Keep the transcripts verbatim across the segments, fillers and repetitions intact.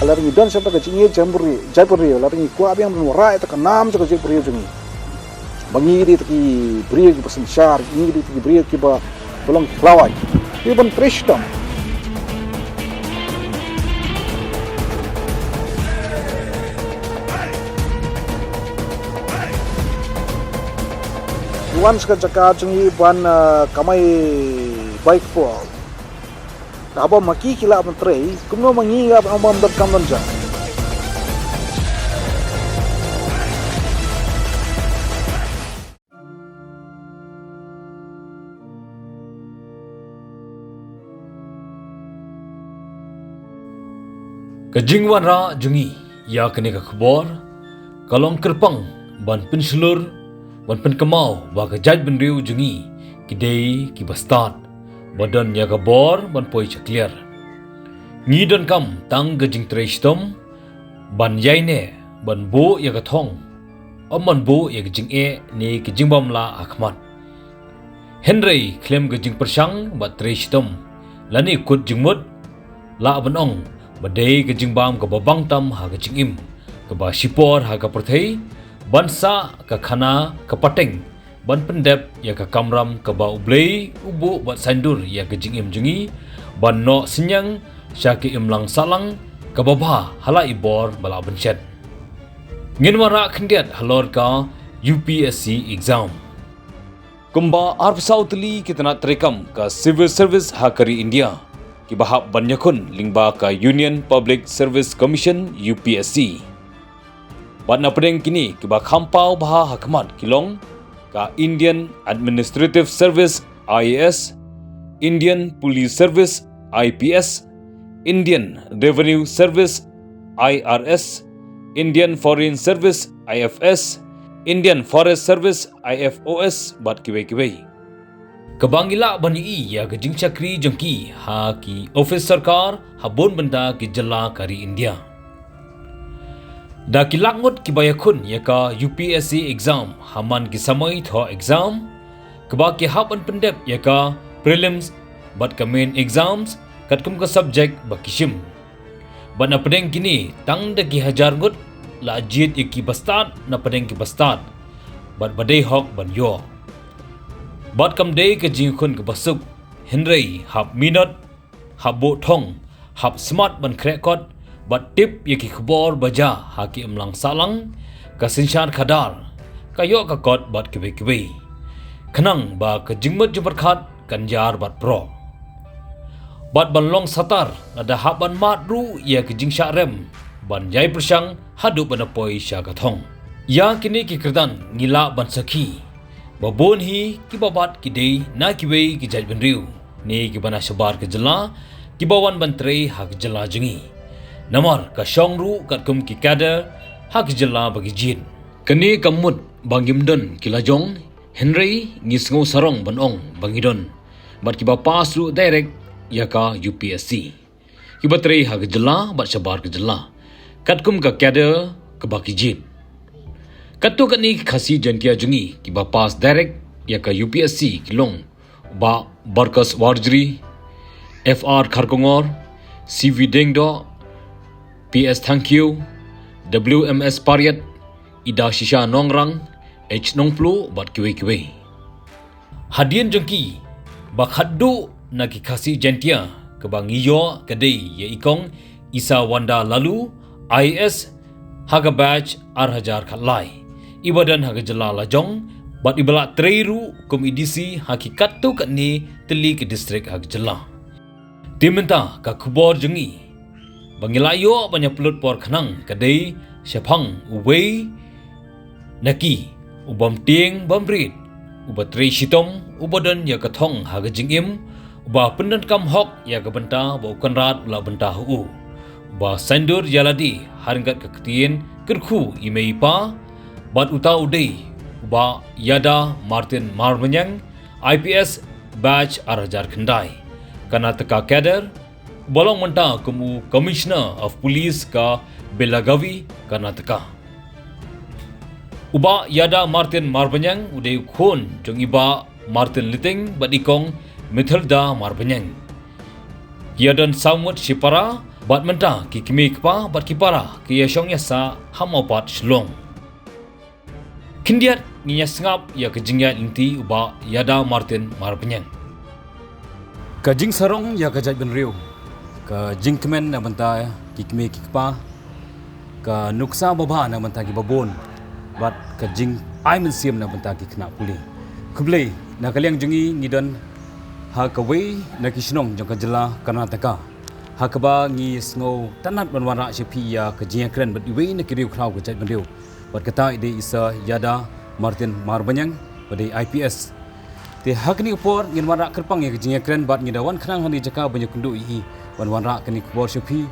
Lada ngi don sha kata ka jingïeit jaitbynriew, jaitbynriew, lada ngi kwah biang ban wanrah ïa kata ka nam jong ka jaitbynriew jong ngi, ba ngi dei kita ki briew kiba synshar, ngi dei kita ki briew kiba long ki khlawait, kiba ban trei shitom. Wan sha ka jaka jong ngi ban, eh, kamai bai kpoh. Haba ma ki ki lah ban trei, kumno ma ngi ngi lah ban ong ba ym don kam don jam. Ka jingwanrah jong ngi ïa kane ka khubor ka long kyrpang ban pynshlur, ban pynkynmaw ba ka jaitbynriew jong ngi ki dei kiba stad, ba don ïa ka bor ban poi sha kliar. Ngi donkam tang ka jingtrei shitom ban ïaineh, ban buh ïa ka thong, ym ban buh ïa ka jingeh ne ka jingbymlah ha khmat. Hynrei khlem ka jingpyrshang bad trei shitom lane kut jingmut, lah ban ong ba dei ka jingbam kaba bang tam ha ka jingim, kaba shipor ha ka pyrthei, ban sah ka khana ka pateng, ban pyndep ïa ka kamram kaba U Blei u buh bad saiñdur ïa ka jingim jong ngi, ban noh synñiang sha ka imlang sahlang kaba bha ha la i bor ba la pynshet. Ngin wanrah khyndiat halor ka U P S C exam. Kumba arphew saw tylli ki tnat treikam ka civil service ha ka ri India kiba hap ban ïakhun lyngba ka Union Public Service Commission, U P S C. Bad na pdeng kine kiba kham paw bha ha khmat ki long ka Indian Administrative Service, I A S, Indian Police Service, I P S, Indian Revenue Service, I R S, Indian Foreign Service, I F S, Indian Forest Service, I F O S, bad kiwei kiwei. Kaba ngi lah ban ïohi ïa ka jingshakri jong ki ha ki ophis sorkar ha bun bynta ki jylla ka ri India. Da ki lak ngut kiba ïakhun ïa ka U P S C exam ha man ki samoi thoh exam, kaba ki hap ban pyndep ïa ka prelims bad ka main exams katkum ka subject ba ki shim. Bad na pdeng kine tang da ki hajar ngut la jied ïa kiba stad na pdeng kiba stad bad ba dei hok ban ïoh. Bad kam dei ka jingïakhun kaba suk, hynrei hap minot, hap buh thong, hap smat ban khreh kot bad tip ïa ki khubor ba jia ha ki imlang sahlang, ka synshar khadar, ka ïoh ka kot bad kiwei kiwei, khnang ba ka jingmut jingpyrkhat kan ïar bad proh. Bad ban long satar lada hap ban mad ruh ïa ka jingshah rem ban ïai pyrshang haduh ban da poi sha ka thong. Ïa kine ki kyrdan ngi lah ban sakhi ba bun hi kiba bat ki dei na kiwei ki jaitbynriew ne kiba na shabar ka jylla, kiba wan ban trei ha ka jylla jong ngi. Namar ka shong ruh katkum ki kader ha ka jylla ba ki jied. Kane kam mut ba ngim don ki lajong, hynrei ngi sngew sarong ban ong ba ngi don bad kiba pass ruh direct ïa ka U P S C, kiba trei ha ka jylla bad shabar ka jylla katkum ka kader kaba ki jied. Katto katne ki Khasi Jaintia jong ngi kiba pass direct ïa ka U P S C ki long u Bah Barkos Warjri, F R Kharkongor, C V Diengdoh, P S Thangkhiew, W M S Pariat, Idashisha Nongrang, H Nongpluh bad kiwei kiwei. Hadien jong ki, ba khatduh na ki Khasi Jaintia kaba ngi ïoh ka dei ïa i Kong Isawanda Laloo, I A S, ha ka batch ar hajar khatlai, iba don ha ka jylla lajong bad iba la trei ruh kum i D C ha ki katto katne tylli ki district ha ka jylla. Te mynta ka khubor jong ngi ba ngi la ïoh ban ïa pynlut por khnang ka dei shaphang uwei na ki u bym tieng bym rit, uba trei shitom, uba don ïa ka thong ha ka jingim, uba pyndonkam hok ïa ka bynta ba u Kynrad u la bynta ha u, uba saiñdur ïa lade ha ryngkat ka ktien kyrkhu i mei i pa, bad uta u dei u Bah Ïada Martin Marbaniang, I P S, batch ar hajar khyndai, Karnataka cadre, uba long mynta kum u Commissioner of Police ka Belagavi, Karnataka. U Bah Ïada Martin Marbaniang u dei u khun jong i Bah Martin Liting bad i Kong Mathilda Marbaniang. Ki ïa don saw ngut shipara Bad mynta ki kmie ki kpa bad ki para ki ïa shong ïa sah ha Mawpat Shillong. Khyndiat ngin ïa sngap ïa ka jingïaid lynti u Bah Ïada Martin Marbaniang. Ka jingsarong ïa ka jaitbynriew, ka jingkmen na bynta ki kmie ki kpa, ka nuksa babha na bynta ki babun, bad ka jingai mynsiem na bynta ki khynnah pule. Khublei, na ka liang jong ngi ngi don ha kawei na ki shnong jong ka jylla Karnataka, ha kaba ngi sngew tynnad ban wanrah sha phi ïa ka jingïakren bad iwei na ki riewkhraw ka jaitbynriew. Bad kata i dei i Sir Ïada Martin Marbaniang, ba dei I P S. Te ha kane ka por ngin wanrah kyrpang ïa ka jingïakren bad ngi da wan khnang ha kane ka jaka ban ïakynduh ïa i ban wanrah kane ka khubor sha phi,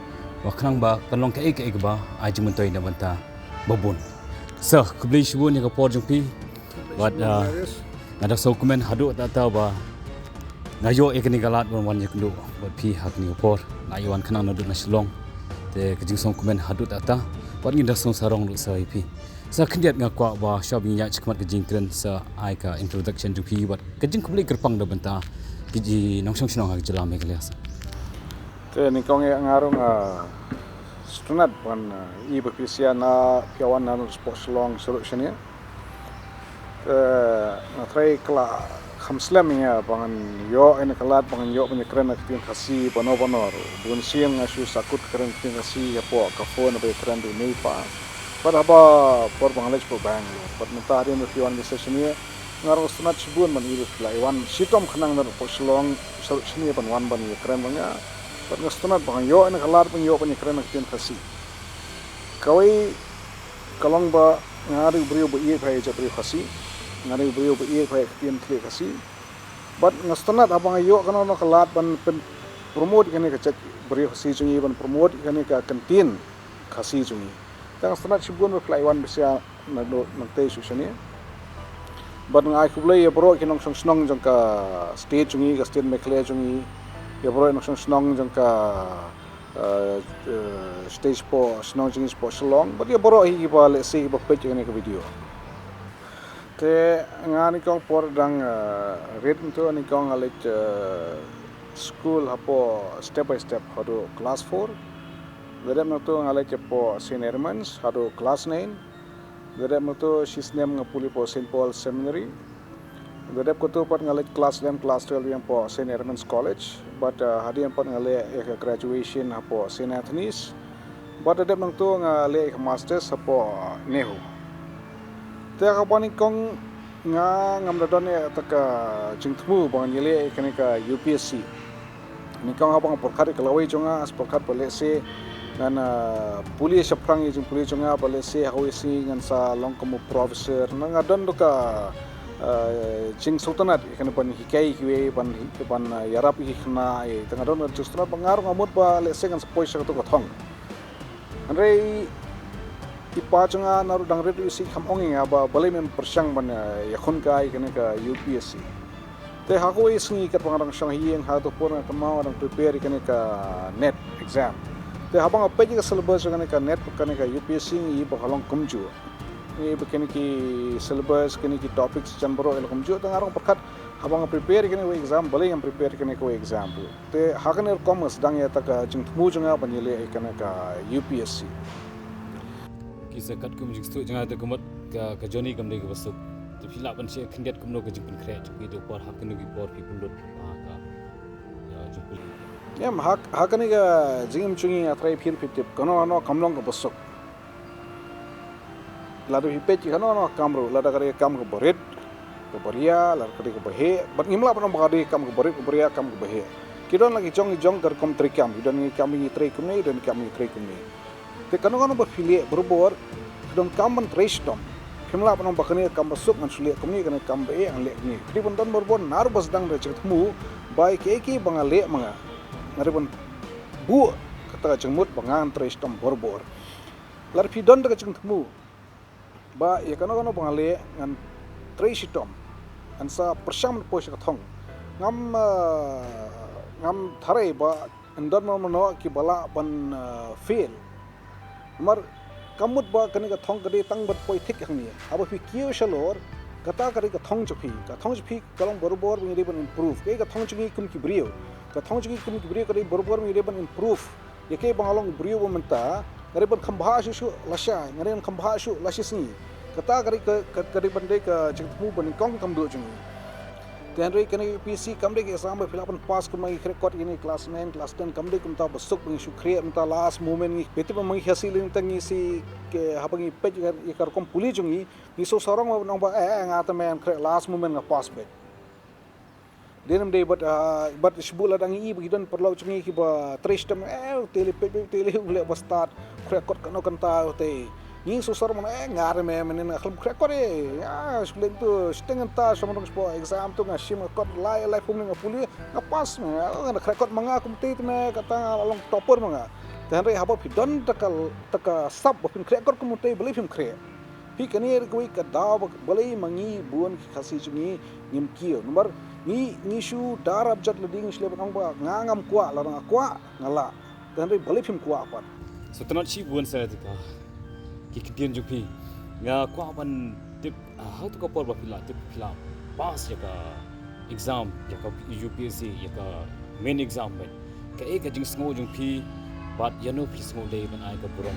ba khnang ba kan long kaei kaei kaba ai jingmyntoi na bynta babun. Sir, khublei shibun ïa ka por jong phi. Bad, ah, nga da sngewkmen haduh katta ba nga ïoh ïa kane ka lad ban wan ïakynduh bad phi ha kane ka por. Nga ïoh wan khnang naduh na Shillong. Te ka jingsngewkmen haduh katta bad ngi da sngewsarong ruh sir ïa phi. Sir, khyndiat nga kwah ba shuwa ban ïaid shakhmat ka jingkren, sir, ai ka introduction jong phi bad ka jingkhublei kyrpang na bynta ki nongshong shnong ha ka jylla Meghalaya, sir. Te nyngkong ïa nga ruh nga sngewtynnad ban, eh, ïohi ba phi sha na phi wan na sport Shillong shuh shane. Te nga trai kla kham slem ïa nga ba ngan ïoh ïa ka lad ba ngan ïoh ban ïakren ïa ka ktien Khasi bano bano ruh. Bun sien nga shu sahkut kren ktien Khasi hapoh ka phone ba ïakren da u mei pa. Bad haba por ba nga leit sha Bangalore. Bad mynta hadien ba phi wan sha shane nga ruh sngewtynnad shibun ban ïohi ba phi la wan shitom khnang na sport Shillong shuh shane ban wan ban ïakren bad nga. Bad nga sngewtynnad ba ngan ïoh ïa ka lad ban ïoh ban ïakren ïa ka ktien Khasi. Kawei ka long ba nga dei u briew ba ïeit bha ïa ka jaitbynriew Khasi. Nga dei u briew ba ïeit bha ïa ka ktien Khasi. Bad nga sngewtynnad haba nga ïoh kano kano ka lad ban pyn-, promote ïa kane ka jaitbynriew Khasi jong ngi, ban promote ïa kane ka kyntien Khasi jong ngi. Te nga sngewtynnad shibun ba phi la wan bad sha na do nangtei shuh shane. Bad nga ai khublei ïa baroh ki nongshong shnong jong ka state jong ngi, ka state Meghalaya jong ngi. Ïa baroh ki nongshong shnong jong ka, eh, eh, state sport, shnong jong ngi sport Shillong. Bad ïa baroh hi kiba lehse kiba peit ïa kane ka video. Te nga nyngkong por dang, eh, rit mynta nyngkong nga leit, eh, school hapoh step by step haduh class four. Da dep mynta nga leit hapoh Saint Edmund's haduh class nine. Da dep mynta shisnem nga pule hapoh Saint Paul Seminary. Da dep kata pat nga leit class eleven, class twelve ïa hapoh Saint Edmund's College. Bad, eh, hadien pat nga leh ïa ka graduation hapoh Saint Anthony's. Bad da dep mynta nga leh ïa ka masters hapoh NEHU. Te ha kaba nyngkong nga ngam da don ïa kata ka jingthmu ba ngan ïaleh ïa kane ka U P S C. Nyngkong haba nga pyrkhat ïa ka lawei jong nga, nga pyrkhat ba lehse ngan, ah, pule shaphrang ïa jingpule jong nga ba lehse ha kawei sngi ngan sa long kum u professor. Nga don ruh ka, ah, jingsngewtynnad ïa kane ban hikai ïa kiwei, ban hi-, ban, ah, ïarap ïa ki khynnah, eh, te nga don ka jingsngewtynnad ba nga ruh nga mut ba lehse ngan sa poi sha kata ka thong. Hynrei i pa jong nga naduh dang rit ruh i shu kham ong ïa nga ba balei mem pyrshang ban, eh, ïakhun kai ïa kane ka U P S C. Te ha kawei sngi katba nga dang shong ha ïing ha kato por nga kynmaw nga dang prepare ïa kane ka NET exam. Te haba nga peit ïa ka syllabus jong kane ka NET bad kane ka U P S C nga i ba ka long kumjuh. Nga i ba kine ki syllabus, kine ki topics jan baroh ki long kumjuh, te nga ruh nga pyrkhat haba nga prepare ïa kane kawei exam, balei ngam prepare ïa kane kawei exam ruh. Te ha kane rukom nga sdang ïa kata ka jingthmu jong nga ban ïaleh ïa kane ka U P S C. Ki sa katkum jingsngewthuh jong nga te ka mut ka, ka journey kam dei kaba suk. Te phi lah ban share khyndiat kumno ka jingpynkhreh jong phi, te por ha kano ki por phi pynlut ha ka, ïa, jingpule. Em, ha, ha kane ka jingim jong ngi nga trai phi, phi tip kano kano kam long kaba suk. Lada phi peit kano kano kam ruh, lada ka dei ka kam kaba rit, kaba ria, lada ka dei kaba heh, bad ngim lah ban ong ba ka dei kam kaba rit, kaba ria, kam kaba heh. Ki don la ki jong, ki jong ka rukom trei kam, ki don ki kam ngi trei kumne, ki don ki kam ngi trei kumne. Te kano kano ba phi leh barabor, phi donkam ban trei shitom. Phim lah ban ong ba kane ka kam ba suk ngan shu leh kumne, kane ka kam ba heh ngan leh kumne. Phi dei ban don barabor, naduh ba sdang da jingthmu ba ïa kiei kiei ba nga leh ma nga, nga dei ban buh kata ka jingmut ba ngan trei shitom barabor. Lada phi don da ka jingthmu ba ïa kano kano ba nga leh ngan trei shitom, ngan sa pyrshang ban poi sha ka thong. Ngam, ah, ngam tharai ba yn don mano mano kiba lah ban, ah, fail. Namar kam mut ba kane ka thong ka dei tang ban poi thik hangne. Haba phi kiew shalor, kata ka dei ka thong jong phi. Ka thong jong phi ka long barabor ba ngi dei ban improve. Kaei ka thong jong ngi kum ki briew? Ka thong jong ngi kum ki briew ka dei barabor ba ngi dei ban improve. Ïa kaei ba nga long briew ba mynta, nga dei ban kham bha shuh shuh lashai, nga dei ban kham bha shuh lashisngi. Kata ka dei ka, ka, ka dei ban dei ka jingthmu ba nyngkong tam duh jong ngi. Te hynrei kane ka U P S C kam dei ka exam ba phi lah ban pass kumba ngi khreh kot ïa kine class nine, class ten, kam dei kumta ba suk ba ngi shu khreh mynta last moment ngi. Phi tip ba ma ngi Khasi Lingteng ngi shu, ke haba ngi peit ïa ka, ïa ka rukom pule jong ngi, ngi shu sarong ba nong ba, eh, eh, nga te men khreh last moment nga pass beit. Dei nam dei bad, ah, bad shibun lada ngi i ba ki don paralok jong ngi kiba trei shitom, eh, u te leh peit peit, u te leh u leh ba stad, khreh kot kano kanta u te. Ngi shu sarong, eh, nga te men, men nga khlem khreh kot eh. Ïa, shu leh tu, shiteng kanta, shong rong shpo exam tu nga shim kot lai lai phung nga pule, nga pass me, nga khreh kot ma nga kum te te me, kata nga long topper ma nga. Te hynrei haba phi don ta ka, ta ka sap ba phin khreh kot kum u te, balei phim khreh? Phi, kane kawei ka daw ba, balei ma ngi bun ki Khasi jong ngi ngim kiew. Namar ngi, ngi shu da rap jot lade, ngi shu leh ban ong ba nga ngam kwah, lada nga kwah nga lah. Te hynrei balei phim kwah pat? Sngewtynnat shibun sa ïa ka, ki ktien jong phi. Nga kwah ban tip, ah, ha tu ka por ba phi la tip phi la pass ïa ka exam, ïa ka U P S C, ïa ka main exam bad kaei ka jingsngew jong phi bad ïano phi sngew dei ban ai ka burom?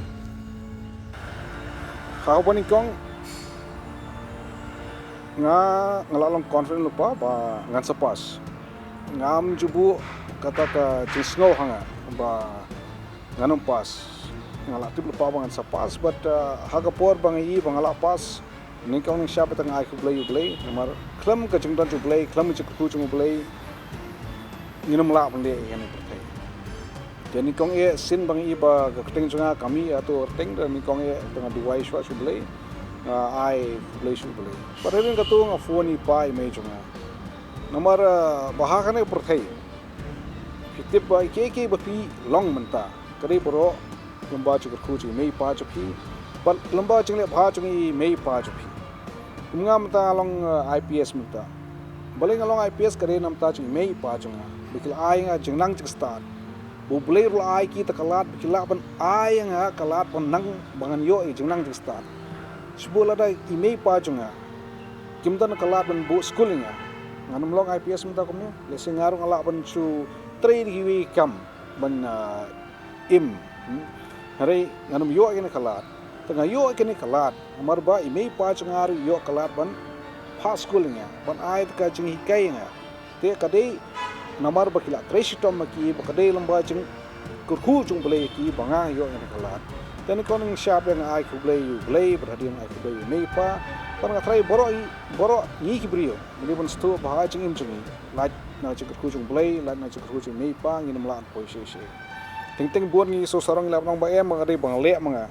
Ha kaba nyngkong nga, nga la long confident lypa ba ngan sa pass. Ngam ju buh kata ka jingsngew ha nga ba ngan ym pass. Nga la tip lypa ba ngan sa pass, bad, uh, ha ka por ba nga i ba nga la pass, nyngkong nyngshap te nga ai khublei ïa U Blei, namar khlem ka jingdon jong U Blei, khlem ka jingkyrkhu jong U Blei, ngin ym lah ban leh ïa kane ka pyrthei. Te nyngkong eh shisien ba nga i ba ka kyrteng jong nga ka mih ha tu ka kyrteng, te nyngkong eh te nga duwai shuwa sha U Blei, nga ai khublei sha U Blei. Bad hadien kata nga phone ïa i pa i mei jong nga. Namar, uh, ba ha kane ka pyrthei, phi tip ba ïa kiei kiei ba phi long mynta, ka dei baroh lyngba jingkyrkhu jong i mei i pa jong phi, bad lyngba jingleh bha jong i mei i pa jong phi. Kum nga mynta nga long, uh, I P S mynta. Balei nga long I P S, ka dei namar jong i mei i pa jong nga. Ba ki la ai nga jingnang jingstad. Ba U Blei ruh u la ai ki ta ka lad, ba ki lah ban ai nga ka lad ban nang, ba ngan ïoh ïa ka jingnang jingstad. Shibun lada i mei i pa jong nga kim don ka lad ban buh skul ïa nga, ngan ym long I P S mynta kumne. Lehse nga ruh nga lah ban shu trei da kiwei ki kam ban, ah, im. Hmm? Hynrei ngan ym ïoh ïa kane ka lad. Te nga ïoh ïa kane ka lad namar ba i mei i pa jong nga ruh i ïoh ka lad ban phah skul ïa nga, ban ai ka jinghikai ïa nga. Te ka dei namar ba ki la trei shitom ma ki, ba ka dei lyngba jingkyrkhu jong U Blei ïa ki ba nga ïoh ïa kane ka lad. Te nyngkong nyngshap nga ai khublei ïa U Blei, bad hadien ai khublei ïa i mei i pa. Bad nga tharai baroh i, baroh ngi ki briew ngi dei ban sngewthuh ba ha ka jingim jong ngi, lait na ka jingkyrkhu jong U Blei, lait na ka jingkyrkhu jong i mei i pa, ngin ym lah ban poi shisha. Teng teng bun ngi shu sarong, ngi lah ban ong ba em, ka dei ba nga leh ma nga,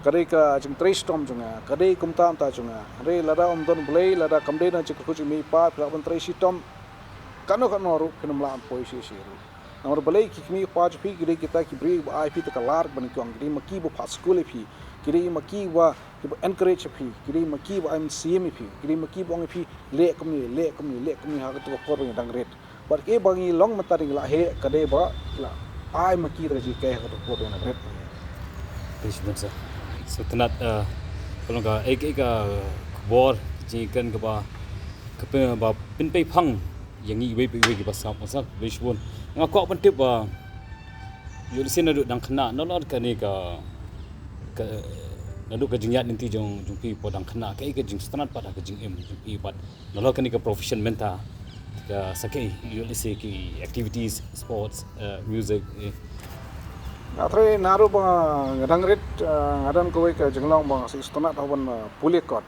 ka dei ka jingtrei shitom jong nga, ka dei kumta kumta jong nga. Hynrei lada ym don U Blei, lada kam dei na ka jingkyrkhu jong i mei i pa, phi lah ban trei shitom kano kano ruh, phin ym lah ban poi shisha ruh. Namar balei? Ki kmie ki kpa jong phi ki dei kita ki briew ba ai phi ta ka lad ba nyngkong, ki dei ma ki ba phah skul ïa phi, ki dei ma ki ba, ki ba encourage ïa phi, ki dei ma ki ba ai mynsiem ïa phi, ki dei ma ki ba ong ïa phi, leh kumne, leh kumne, leh kumne ha kato ka por ba ngi dang rit. Bad kaei ba ngi long mynta, ngi la heh, ka dei ba la ai ma ki ta ka jinghikai ha kato ka por ba ngi dang rit. Thank you, sir. Sngewtynnat, eh, ka long kaei kaei ka khubor jingkren kaba, ka pyn, ba pynpei phang ïa ngi iwei pa iwei kiba sngap, sngap, khublei shibun. Nga kwah ban tip ba, ïoh lehse naduh dang khynnah, nalor kane ka, ka, naduh ka jingïaid lynti jong, jong phi ba dang khynnah, kaei ka jingsngewtynnat pat ha ka jingim jong phi, bad nalor kane ka profession mynta, ka sa kaei, ïoh lehse ki activities, sports, eh, music, eh. Nga tharai naduh ba nga dang rit, eh, nga don kawei ka jinglong ba nga sngewtynnat ban, eh, pule kot.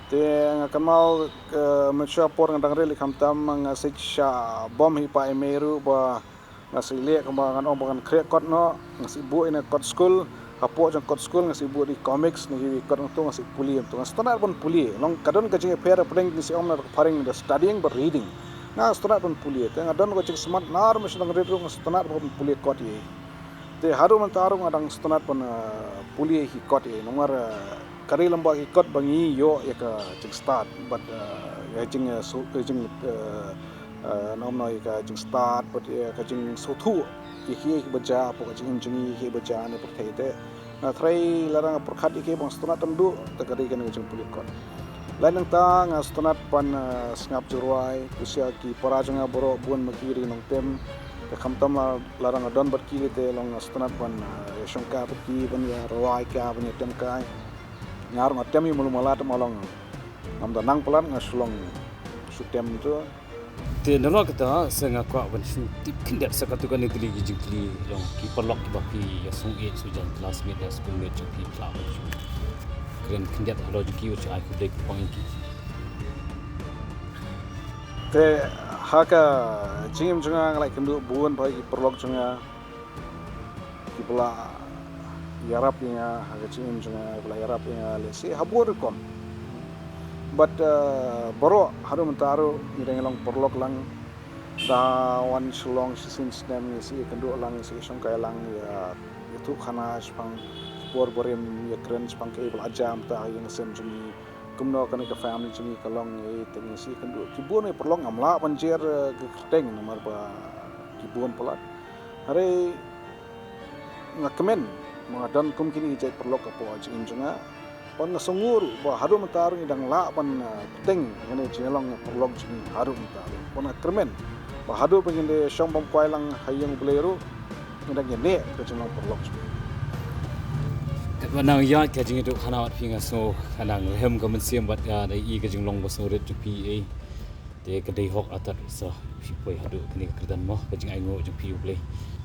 Te nga kynmaw, eh, mynshwa por nga dang rit lei, khamtam nga shu shah bom ha i pa i mei ruh ba nga shu leh kumba ngan ong ba ngan khreh kot noh, nga shu buh ïa kane kot skul, hapoh jong kot skul nga shu buh da ki comics ne ki kot, nga shu pule, nga sngewtynnat ban pule. Long ka don ka jingïapher hapdeng, ki shu ong na ka phareng, the studying bad reading. Nga sngewtynnat ban pule. Te nga don ka jingsmat naduh ba nga shu dang rit ruh nga sngewtynnat ban pule kot ïa. Te haduh mynta ruh nga dang sngewtynnat ban, eh, pule ïa ki kot ïa, namar, eh, ka dei lyngba ki kot ba ngi ïoh ïa ka jingstad bad, eh, ïa ka jing, eh, su-, ïa ka jing, eh, eh, namar ïa ka jingstad bad ïa ka jingsngewthuh ïa kiei kiba jia hapoh ka jingim jong ngi, ïa kiei ba jia ha kane ka pyrthei. Te nga tharai lada nga pyrkhat ïa kiei ba nga sngewtynnat tang duh, te ka dei kane ka jingpule kot. Lait nangta nga sngewtynnat ban, eh, sngap jingrwai, khublei ïa ki para jong nga baroh, bun ma ki ri nongtem. Te khamtam la, la rang don bad ki te long sngewtynnat ban, eh, ïa shongkai bad ki ban ïa rwai ka ban ïa tem kai. Nga ruh nga tem ïa malu mala te ma long. Ngam da nang palat nga shu long shu tem tu. Te nalor kata sa nga kwah ban shu tip khyndiat sa katto katne tylli ki jingkylli long ki paralok kiba phi ïa sngewthuh, sngewthuh jan classmate ïa schoolmate jong phi pla ba shu kren khyndiat halor jong ki, u shu ai khublei kyrpang ïa ki. Te ha ka jingim jong nga nga la ïakynduh bun bha ki paralok jong nga kiba la ïarap ïa nga ha ka jingim jong nga, kiba la ïarap ïa nga lehse ha bun rukom. But, uh, baroh haduh mynta ruh ngi dang long paralok lang. Da wan sha long shisien snem ngi sa ïakynduh lang, sa ïashongkai lang, ïa, ïathuh khana shaphang ki por barim, ïakren shaphang kaei ba la jia mynta ha ïing ha sem jong ngi. Kumno kane ka family jong ngi ka long, eh, te ngi sa ïakynduh. Ki bun ki paralok ngam lah ban jer, eh, ka kyrteng namar ba ki bun palat. Hynrei nga kmen ba nga don kum kine ki jait paralok hapoh jingim jong nga. Bad nga sngew ruh ba haduh mynta ruh ngi dang lah ban, eh, bteng ïa kane ka jinglong paralok jong ngi haduh mynta ruh. Bad nga kyrmen ba haduh ba ngin da shong bam kwai lang ha ïing U Blei ruh, ngi dang ïaneh ka jinglong paralok jong ngi. Katba nang ïaid ka jingïathuhkhana bad phi nga sngew ka nang rhem ka mynsiem bad ka dei ka jinglong ba sngewrit jong phi, eh. Te ka dei hok artat sa phi poi haduh kane ka kyrdan mo, ka jingainguh jong phi U Blei.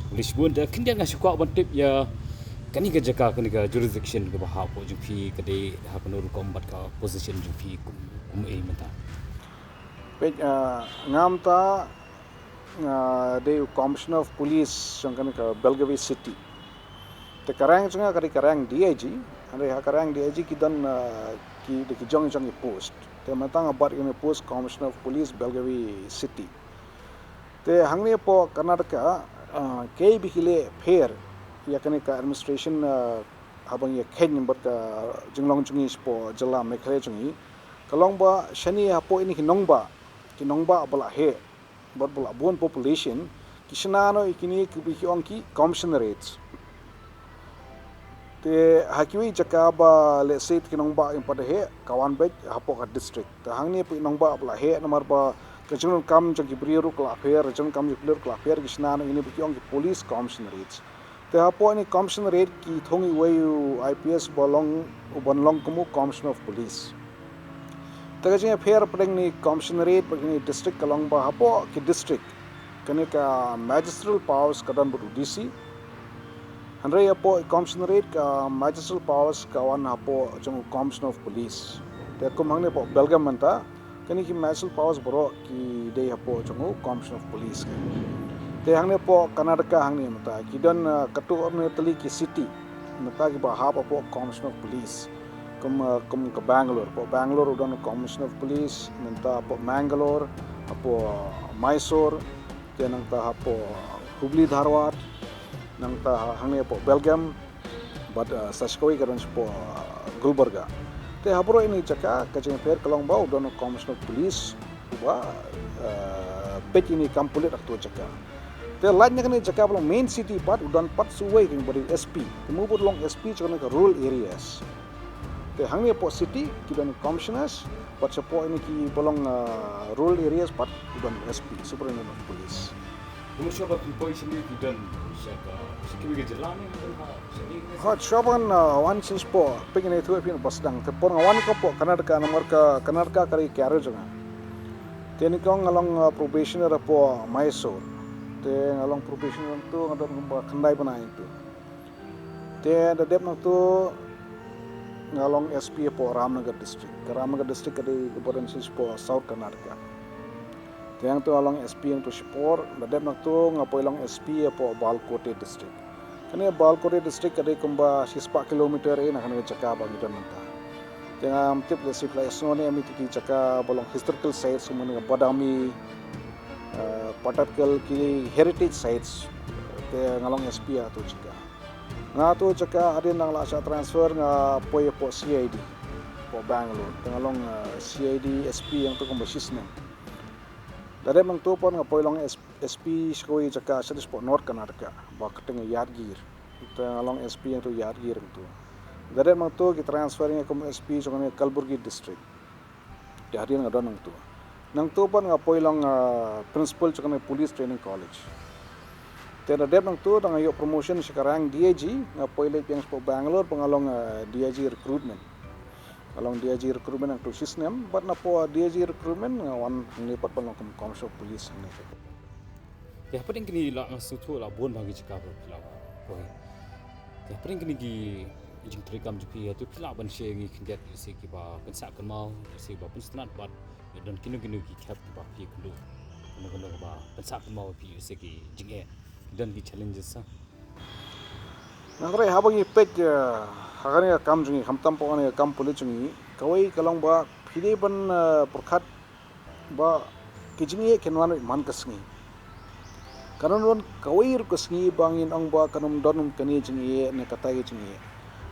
U Blei shibun. Te khyndiat nga shu kwah ban tip ïa kane ka jaka, kane ka jurisdiction kaba hapoh jong phi ka dei ha kano rukom bad ka position jong phi kum, kum ei mynta. Peit, ah, nga mynta nga dei u Commissioner of Police jong kane ka Belgavi City. Te ka rank jong nga ka dei ka rank D I G, hynrei ha ka rank D I G ki don, ah, ki, da ki jong jong ki post. Te mynta nga bat ïa kane ka post Commissioner of Police Belgavi City. Te hangne hapoh Karnataka, ah, kaei ba ki leh pher ïa kane ka administration, ah, haba ngi ïakheiñ bad ka jinglong jong ngi shapoh jylla Meghalaya jong ngi. Ka long ba shane hapoh ine ki nongbah, ki nongbah ba la heh bad ba la bun population, ki shna noh ïa kine kiba ki ong ki commissionerate. Te ha kiwei jaka ba lehse ki nongbah ym pat heh, ka wan beit hapoh ka district. Te hangne hapoh ki nongbah ba la heh namar ba ka jingdonkam jong ki briew ruh ka la pher, ka jingdonkam jong ki briew ruh ka la pher, ki shna noh ïa kine ba ki ong ki police commissionerate. Te hapoh ine i commissionerate ki thung iwei u I P S ba long, u ban long kum u Commissioner of Police. Te ka jingïapher pdeng ine i commissionerate bad ine i district ka long ba hapoh ki district kane ka magisterial powers ka don bad u D C. Hynrei hapoh i commissionerate ka magisterial powers ka wan hapoh jong u Commissioner of Police. Te kum hangne hapoh Belgaum mynta, kine ki magisterial powers baroh ki dei hapoh jong u Commissioner of Police. Te hangne hapoh Karnataka hangne mynta ki don, ah, katto katne tylli ki city mynta kiba hap hapoh Commissioner of Police. Kum, ah, kum ka Bangalore, hapoh Bangalore u don Commissioner of Police, nangta hapoh Mangalore, hapoh Mysore, te nangta hapoh Hubli Dharwad, nangta hangne hapoh Belgaum, bad, ah, sa shi kawei ka don shapoh, ah, Gulbarga. Te ha baroh ine i jaka ka jingïapher ka long ba u don u Commissioner of Police uba, ah, peit ine i kam pulit ha kato ka jaka. Te lait na kane ka jaka ba long main city pat u don pat sa uwei, kane ba dei u S P. Te u bud long S P jong kane ka rural areas. Te hangne hapoh city ki don commissioners, bad shapoh ine kiba long, ah, rural areas pat u don S P, Superintendent of Police. Kumno shuwa ba phi poi shane phi don sha ka, sha kiwei ki jylla ne, phi don ha, sha kiwei ki... Hooid, shuwa ba ngan, ah, wan shisien shapoh, peit ine i thung phi na ba sdang. Te por nga wan hapoh Karnataka namar ka Karnataka ka dei ka career jong nga. Te nyngkong nga long, ah, probationer hapoh Mysore. Te nga long probationer hangto nga don kumba khyndai bnai hangto. Te da dep na kato nga long S P hapoh Ramnagar District. Ka Ramnagar District ka dei kaba don shisien shapoh South Karnataka. Te hangto nga long S P hangto shipor, da dep na kato nga poi long S P hapoh Bagalkote District. Kane Bagalkote District ka dei kumba shispah kilometer eh na kane ka jaka ba ngi don mynta. Te ngam tip lehse phi la ïohsngew ne em ïa kito ki jaka ba long historical sites kum kane ka Badami, eh, Pattatkal, ki heritage sites. Te nga long S P ha kato ka jaka. Nga ha kato ka jaka hadien ba nga la shah transfer nga poi hapoh C I D hapoh Bangalore. Te nga long, eh, C I D S P hangto kumba shisnem. Da dep na kato pat nga poi long S-, S P sha kawei ka jaka sha hapoh North Karnataka ba kyrteng Yadgir. Te nga long S P hangto Yadgir hangto. Da dep na kato ki transfer ïa nga kum S P jong kane Kalaburagi District. Te hadien nga don hangto. Na kato pat nga poi long, ah, principal jong kane Police Training College. Te da dep nangtu da nga ïoh promotion sha ka rank D I G, nga poi leit biang sha Bangalore ba nga long, eh, D I G recruitment. Nga long D I G recruitment hangtu shisnem, bad napoh D I G recruitment nga wan hangne pat ban long kum commissioner of police hangne. Te hapdeng kine la nga sngewthuh la bun bha ki jaka ba phi la poi. Te hapdeng kine ki jingtrei kam jong phi, hato phi lah ban share ïa ngi khyndiat ïa se kiba pynsah kynmaw, ïa se kiba pynsnat bad ïa don kino kino ki khep kiba phi kynduh, kino kino kiba pynsah kynmaw ïa phi ïa se ki jingeh, don ki challenges sa. Nga kyrpad haba ngi peit, eh, ha kane ka kam jong ngi, khamtam hapoh kane ka kam pulit jong ngi, kawei ka long ba phi dei ban, eh, pyrkhat ba ki jingeh kin wan man ka sngi. Kan ym don kawei ruh ka sngi ba ngin ong ba kan ym don kane jingeh ne katai ka jingeh.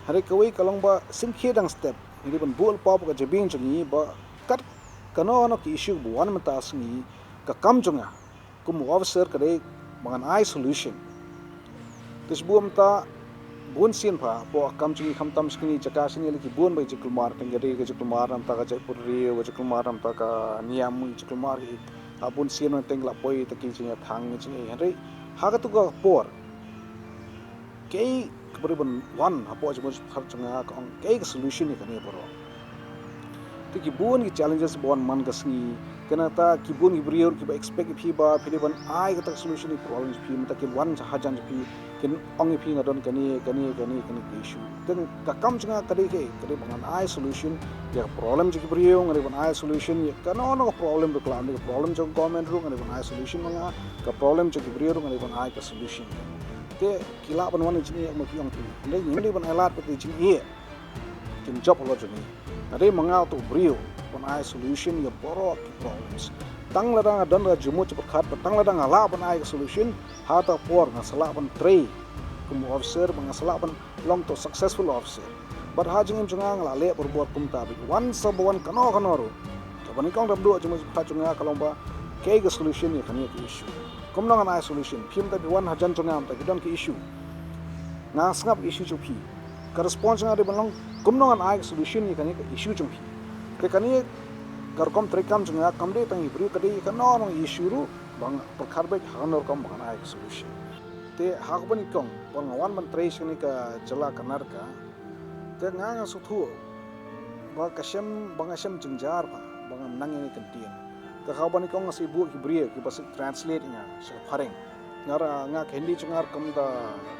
Hynrei kawei ka long ba sngewkhia dang step, ngi dei ban buh lypa hapoh ka jabieng jong ngi ba kat kano kano ka issue ba wan mynta ka sngi, ka kam jong nga kum u officer ka dei ba ngan ai solution. Te shu buh mynta bun sien pha hapoh ka kam jong ngi, khamtam sha kine ki jaka sha kine, la ki bun bha ki jingkulmar, tang ka dei ka jingkulmar namar ka jaitbynriew, ka jingkulmar namar ka niam, ki jingkulmar ki, ha bun sien, tang la poi tang ki jingïathang, ki jingïa, hynrei ha katu ka por kaei kaba dei ban wan hapoh jingmut jingpyrkhat jong nga, ka ong kaei ka solution ïa kane baroh. Te ki bun ki challenges ba wan man ka sngi, kane kata ki bun ki briew kiba expect ïa phi ba phi dei ban ai kata ka solution ïa ki problem jong phi, mynta ki wan hajan jong phi, kin ong ïa phi nga don kane, kane, kane, kane ka issue. Te ka kam jong nga ka dei kaei, ka dei ba ngan ai solution ïa ka problem jong ki briew, nga dei ban ai solution ïa kano kano ka problem ruh, ka lah ban dei ka problem jong ka government ruh, nga dei ban ai solution ma nga, ka problem jong ki briew ruh, nga dei ban ai ka solution. Te ki lah ban wan ïa jingeh, ma ki ong phi. Hynrei ngim dei ban ai lad pat ïa jingeh. Kin jop halor jong ngi. Nga dei ma nga uto u briew ban ai solution ïa baroh ki problems. Tang lada nga don ka jingmut jingpyrkhat, bad tang lada nga lah ban ai ka solution, ha kata ka por nga sa lah ban trei kum u officer, bad nga sa lah ban long uto u successful officer. Bad ha jingim jong nga nga la leh barabor kumta, bad wan sa ba wan kano kano ruh, kaba nyngkong da duh jingmut jingpyrkhat jong nga ka long ba kaei ka solution ïa kane ka issue. Kumno ngan ai solution? Phi mynta phi wan hajan jong nga, mynta phi don ka issue. Nga sngap issue jong phi. Ka response nga dei ban long kumno ngan ai ka solution ïa kane ka issue jong phi. Te kane ka rukom treikam jong nga kam dei tang ïa ki briew, ka dei ïa kano kano issue ruh ba nga pyrkhat beit ha kano rukom ba ngan ai ka solution. Te ha kaba nyngkong, ba nga wan ban trei sha kane ka jylla Karnataka, te nga nga sngewthuh ba ka shem, ba nga shem jynjar ba, ba ngam nang ïa kane ka ktien. Te ha kaba nyngkong nga sa ïa buh ki briew kiba sa translate ïa nga sha ka phareng. Nga ruh, nga ka Hindi jong nga ruh kam da,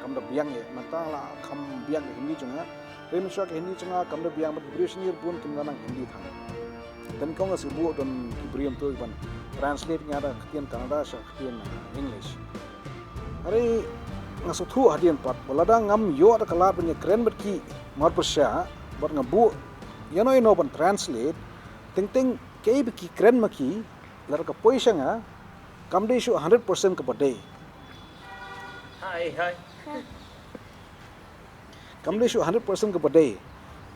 kam da biang eh, mynta la kham biang ka Hindi jong nga. Hynrei mynshuwa ka Hindi jong nga kam da biang, bad ki briew shane ruh bun kim da nang Hindi than. Te nyngkong nga sa ïa buh don ki briew mynta kiban translate ïa nga da ka ktien Kannada sha ka ktien, uh, English. Hynrei nga sngewthuh hadien pat ba lada ngam ïoh da ka lad ban ïakren bad ki marpyrshah, bad nga buh ïano ïano ban translate, teng teng kaei ba ki kren ma ki, lada ka poi sha nga, kam dei shuh hundred percent kaba dei. Hi, hi. Kam dei shuh hundred percent kaba dei.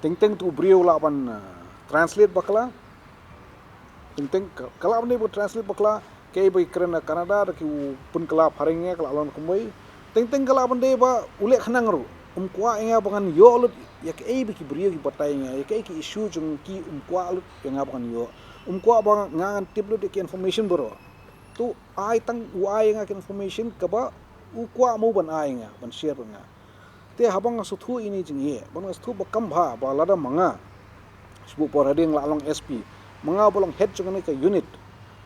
Teng teng uto u briew u lah ban, uh, translate bakla. Teng teng ka, ka lah ban dei ba translate bakla, kaei ba ki kren na Kannada da ki u pynkylla phareng ïa nga ka lah long kumwei. Teng teng ka lah ban dei ba u leh khnang ruh um kwah ïa nga ba ngan ïoh lut ïa kaei ba ki briew ki batai ïa nga, ïa kaei ki issue jong ki, um kwah lut ïa nga ba ngan ïoh. Um kwah ba nga ngan tip lut ïa ki information baroh. To ai tang u ai ïa nga ki information kaba u kwah mo ban ai ïa nga, ban share bad nga. Te haba nga sngewthuh ïa kine ki jingeh, bad nga sngewthuh ba kam bha ba lada ma nga, shu buh por hadien nga la long S P, ma nga ba long head jong kane ka unit,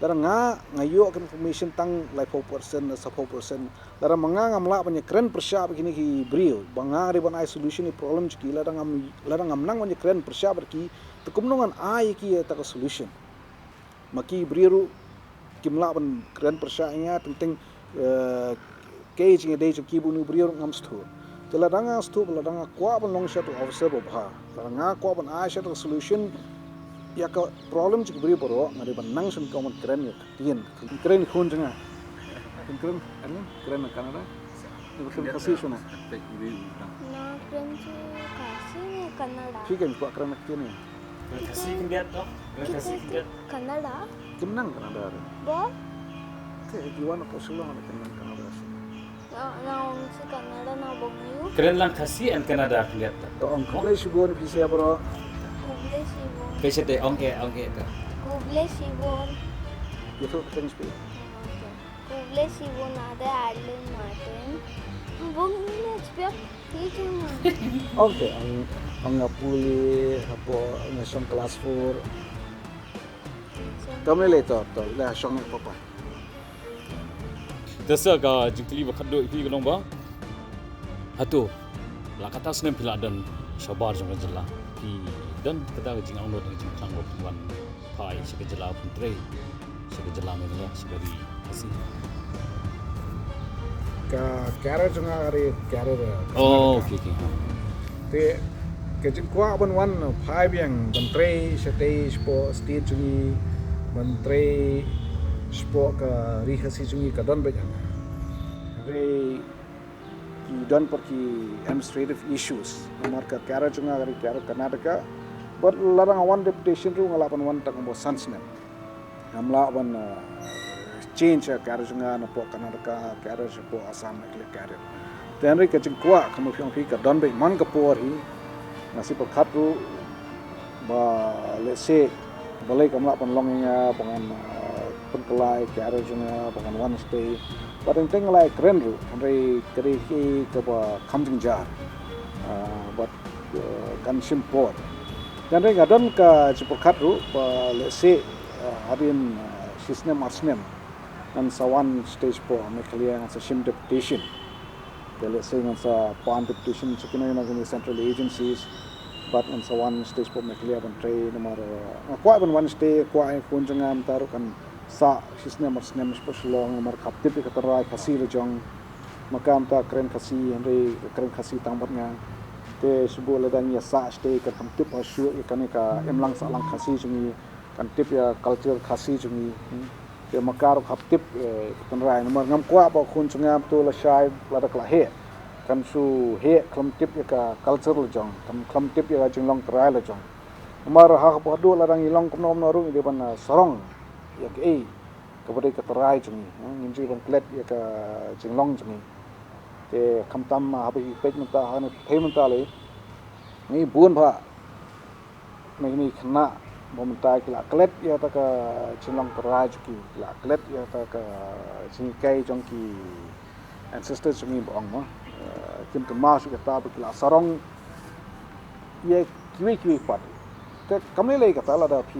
lada nga, nga ïoh ka information tang laiphew percent ne saphew percent, lada ma nga ngam lah ban ïakren pyrshah bad kine ki briew ba nga dei ban ai solution ïa ki problem jong ki, lada ngam, lada ngam nang ban ïakren pyrshah bad ki, te kumno ngan ai ïa ki ïa kata ka solution? Ma ki briew ruh kim lah ban kren pyrshah ïa nga, teng teng, eh, kaei jingïadei jong ki bad une u briew ruh ngam sngewthuh. Te lada nga sngewthuh ba lada nga kwah ban long shisha uto u officer babha, lada nga kwah ban ai shisha uto u solution ïa ka problem jong ki briew baroh, nga dei ban nang sha nyngkong ban kren ïa ka ktien, kren ïa ki khun jong nga. Kren, kren, kren na Kannada. Kren Khasi shano? Na kren Khasi ne Kannada? Phi kein kwah kren na ktien ne? Kren Khasi khyndiat to. Kren Khasi khyndiat. Kannada? Kim nang Kannada re. Ba? Te ki wan hapoh Shillong ne kim nang Kannada. Na, na ong shi Kannada na bong yu. Kren lang Khasi and Kannada khyndiat to. To ong khublei shibun phi sha baroh. Khublei shibun. Phi sha te ong e, ong e to. Khublei shibun. Ïathuh kyrteng sha phi. Okay. Bless you, Nada Adlin Martin. Bung ni na spiak ni tu. Okay, ang ang nga puli hapo nga shong class four. Kam lei lei to to la shong ni papa. Te sa ka jingkylli ba khatduh ïa phi ka long ba, hato la katta snem phi la don shabar jong ka jylla, phi don katta ka jingangnud ka jingkhang ba phi wan phai sha ka jylla Pyntrei, sha ka jylla Meghalaya, sha ka ri Khasi? Ka career jong nga ka dei career. Oh, okay, okay. Te ka jingkwah ban wan phai biang ban trei shatei shapoh state jong ngi, ban trei shapoh ka ri Khasi jong ngi ka don beit ha nga. Hynrei ki don pat ki administrative issues. Namar ka career jong nga ka dei career Karnataka. Bad lada nga wan deputation ruh nga lah ban wan tang kumba san snem. Ngam lah ban uh, change ïa ka career jong nga napoh Karnataka career shapoh Assam, Meghalaya career. Te hynrei ka jingkwah, kumba phi ong phi, ka don beit man ka por hi. Nga shu pyrkhat ruh ba lehse balei kam lah ban long ïa nga ba ngan uh, pynkylla ïa ka career jong nga, ba ngan wan shatei. Ba teng teng nga la ïakren ruh, hynrei ka dei kaei kaba kham jynjar. Uh, bad uh, kan shim por. Te hynrei nga don ka jingpyrkhat ruh ba lehse uh, hadien uh, shi snem ar snem ngan sa wan shatei shapoh Meghalaya, ngan sa shim deputation. Te lehse ngan sa pan deputation sha kino kino kine central agencies. Bad ngan sa wan shatei shapoh Meghalaya ban trei, namar uh, nga kwah ban wan shatei, kwah ïa ka khun jong nga mynta ruh kan sah shi snem ar snem shapoh Shillong, namar ka hap tip ïa ka tynrai Khasi la jong. Ma ka mynta kren Khasi, hynrei ka kren Khasi tang bad nga. Te shu buh lada ngi ïa sah shatei kan kham tip ha shuh ïa kane ka imlang sahlang Khasi jong ngi, kan tip ïa culture Khasi jong ngi. Hmm. Te ma ka ruh hap tip eh, ka tynrai, namar ngam kwah ba khun jong nga mynta lashai lada ka la heh kan shu heh khlem tip ïa ka culture la jong, kan khlem tip ïa ka jinglong tynrai la jong. Namar ha kaba haduh lada ngi long kumno kumno ruh ngi dei ban uh, sarong ïa kaei kaba dei ka tynrai jong ngi, eh, ngim ju ban klet ïa ka jinglong jong ngi. Te khamtam haba ngi peit mynta ha kane ka pyrthei mynta lei, ngi bun bha na kine ki khynnah ba mynta ki la klet ïa kata ka jinglong tynrai jong ki, ki la klet ïa kata ka jinghikai jong ki ancestors jong ngi ba ong mo. Eh, kim kynmaw shuh kata ba ki la sarong ïa kiwei kiwei pat. Te kam lei lei kata lada phi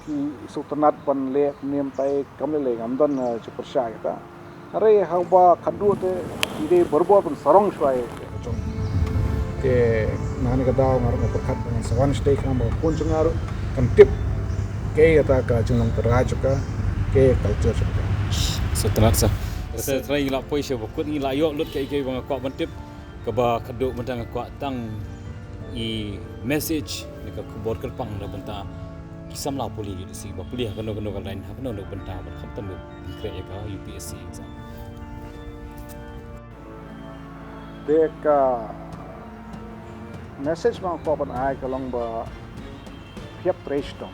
phi sngewtynnat ban leh kumne mynta, kam lei lei, ngam don uh, jingpyrshah kata. Hynrei haba khatduh te ngi dei barabor ban sarong shuwa ïa ka jong. Te na kane ka daw nga ruh nga pyrkhat ba ngan sa wan shatei khnang ba ka khun jong nga ruh kan tip kaei kata ka jinglong tynrai jong ka, kaei ka culture jong ka. Sngewtynnat sa. Sa trai ngi la poi sha ba kut, ngi la ïoh lut kaei kaei ba nga kwah ban tip. Kaba khatduh mynta nga kwah tang i message ne ka khubor kyrpang na bynta ki samla pule U P S C ba pule ha kano kano ka line, ha kano kano ka bynta, bad khamtam ban khreh ïa ka U P S C exam. Te ka message ba nga kwah ban ai ka long ba phi hap trei shitom.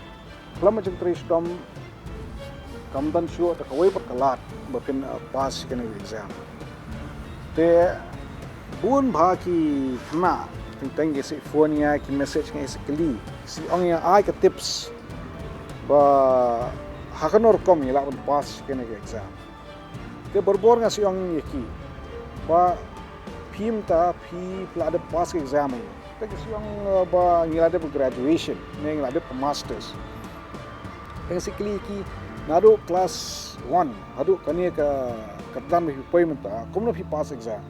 Khlem jingtrei shitom kam don shuh da kawei pat ka lad ba phin uh, pass ïa kane ka exam. Te bun bha ki khynnah teng teng ki sa phone ïa nga, ki message ïa nga, ki sa kylli, ki sa ong ïa nga, ai ka tips ba ha kano rukom ngi lah ban pass ïa kane ka exam. Te barabor nga sa ong ïa ki ba phi mynta phi, phi la dep pass ka exam hi. Te ki sa ong uh, ba ngi la dep graduation ne ngi la dep masters. Te nga sa kylli ïa ki, naduh class one haduh kane ka kyrdan ba phi poi mynta, kumno phi pass exam?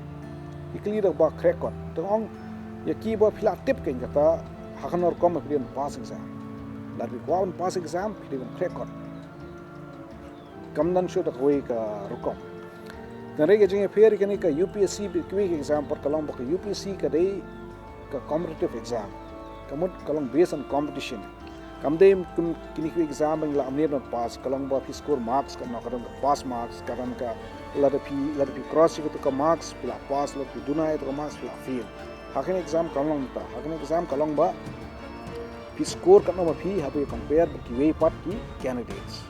Ki kylli da kaba khreh kot. Te nga ong ïa ki ba phi la tip kein kata ha kano rukom ba phi dei ban pass exam. Lada phi kwah ban pass exam phi dei ban khreh kot. Kam don shuh da kawei ka rukom. Hynrei ka jingïapher ïa kane ka U P S C bad kiwei ki exam pat ka long ba ka U P S C ka dei ka competitive exam. Ka mut ka long based on competition. Kam dei kum kine ki exam ba ngi lah mynta ban pass, ka long ba phi score marks katno, ka don ka pass marks, ka don ka, lada phi, lada phi cross ïa kato ka marks phi lah pass, lada phi duna ïa kato ka marks phi lah fail. Ha kane exam kam long mynta, ha kane exam ka long ba phi score katno ma phi haba ïa compare bad kiwei pat ki candidates.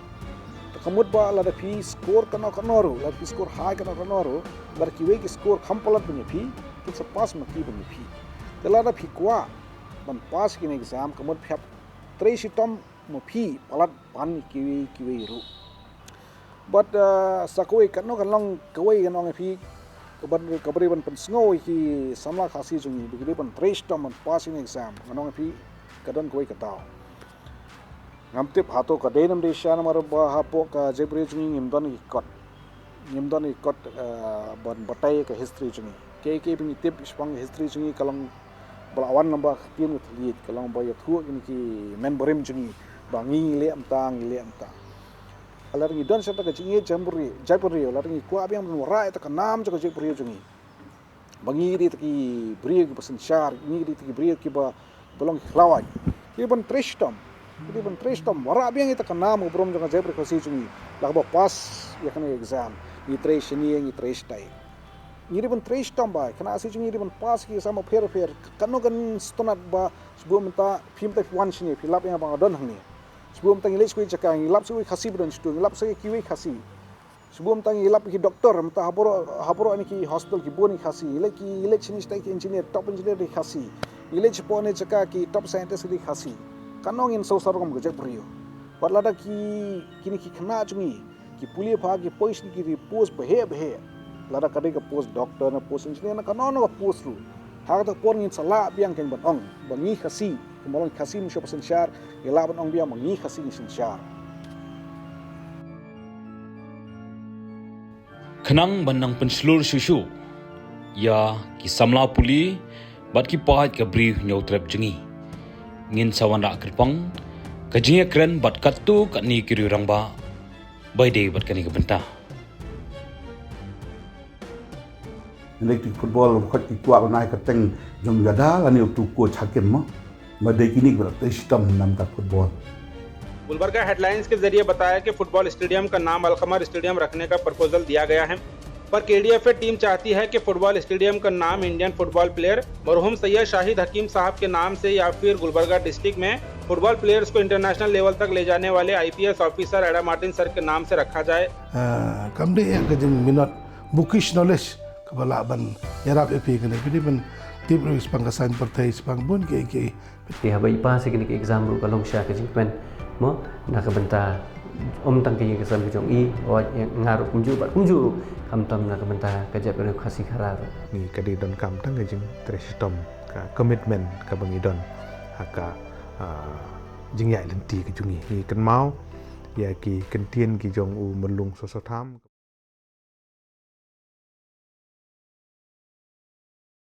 Te ka mut ba lada phi score katno katno ruh, lada phi score high katno katno ruh, lada kiwei ki score kham palat ban ïa phi, kin sa pass ma ki ban ïa phi. Te lada phi kwah ban pass kine exam, ka mut phi hap trei shitom ma phi palat ban ïa kiwei kiwei ruh. Bad sa kawei katno kan long kawei, ngan ong ïa phi, kaba dei ban pynsngew ïa ki samla Khasi jong ngi ba ki dei ban trei shitom ban pass ïa kane ka exam, ngan ong ïa phi ka don kawei ka daw. Ngam tip hato ka dei ne ym dei shisha namar ba hapoh ka jaitbynriew jong ngi ngim don ki kot, ngim don ki kot ban batai ïa ka history jong ngi. Kaei kaei ba ngi tip shaphang ka history jong ngi ka long ba la wan lyngba ka ktien ka thylliej, ka long ba ïathuh ïa kine ki men barim jong ngi ba ngi ngi leh mynta, ngi leh mynta. Lada ngi don sha kata ka jingïeit jaitbynriew, lada ngi kwah biang ban wanrah ïa kata ka nam jong ka jaitbynriew jong ngi ba ngi dei kita ki briew kiba synshar, ngi dei kita ki briew kiba long ki khlawait, ngi dei ban trei shitom, ngi dei ban trei shitom wanrah biang ïa kata ka nam ka burom jong ka jaitbynriew Khasi jong ngi. La kaba pass ïa kane ka exam, ngi trei shane, ngi trei shatai, ngi dei ban trei shitom ba kane ka Khasi jong ngi dei ban pass ïa ki exam bapher bapher. Katno kan sngewtynnat ba shu buh mynta, phi mynta phi wan shane, phi lap ïa nga ba nga don hangne. Shu buh mynta ngi leit sha kawei ka jaka, ngi lap sha kawei ka Khasi ba don shatu, ngi lap sha kiwei ki Khasi. Shu buh mynta ngi lap ïa ki doktor, mynta ha baroh, ha baroh kine ki hospital ki bun ki Khasi. Ngi leit ki, ngi leit shane shatai ki engineer, top engineer dei Khasi. Ngi leit shapoh kane ka jaka ki top scientist dei Khasi. Katno ngin sngewsarong kum ka jaitbynriew. Wat lada ki, kine ki khynnah jong ngi ki pule bha, ki poi shane, ki dei post baheh baheh. Lada ka dei ka post doctor ne post engineer ne kano kano ka post ruh, ha kata ka por ngin sa lah biang kein ban ong ba ngi Khasi, kumba long Khasi mynshuwa ba synshar, ngi lah ban ong biang ba ngi Khasi ngi synshar. Khnang ban nang pynshlur shuh shuh ïa ki samla pule bad ki paid ka Bri Hynñiewtrep jong ngi, ngin sa wanrah kyrpang ka jingïakren bad katto katne ki riew rangbah ba ïadei bad kane ka bynta. Ngi leh ki football, khot ki kwah ban ai kyrteng jong ïada lane utu coach hakim mo. Ba dei kine kiba la trei shitom namar ka football. Gulbarga headlines के जरिए बताया कि football stadium का नाम अलकमर स्टेडियम रखने का प्रपोजल दिया गया है, पर केडीएफए टीम चाहती है कि फुटबॉल स्टेडियम का नाम इंडियन फुटबॉल प्लेयर मरहूम सैयद शाहिद हकीम साहब के नाम से या फिर गुलबर्गा डिस्ट्रिक्ट में फुटबॉल प्लेयर्स को इंटरनेशनल लेवल तक ले जाने वाले आईपीएस ऑफिसर एडा मार्टिन सर के नाम से रखा जाए। Kam dei ïa ka jingminot bookish knowledge kaba lah ban ïarap ïa phi kane, phi dei ban tip ruh shaphang ka science pyrthei, shaphang bun kiei kiei. Te haba i pass ïa kine ki exam ruh ka long sha ka jingkmen mo, na ka bynta ym tang ka ïing ka sem ka jong i, hooid nga ruh kumjuh bad kumjuh ruh, khamtam na ka bynta ka jaitbynriew Khasi Khara ruh. Ngi ka dei donkam tang ka jingtrei shitom, ka commitment kaba ngi don ha ka jingïaid lynti ka jong ngi. Ngi kynmaw ïa ki kyntien ki jong u Myllung Soso Tham.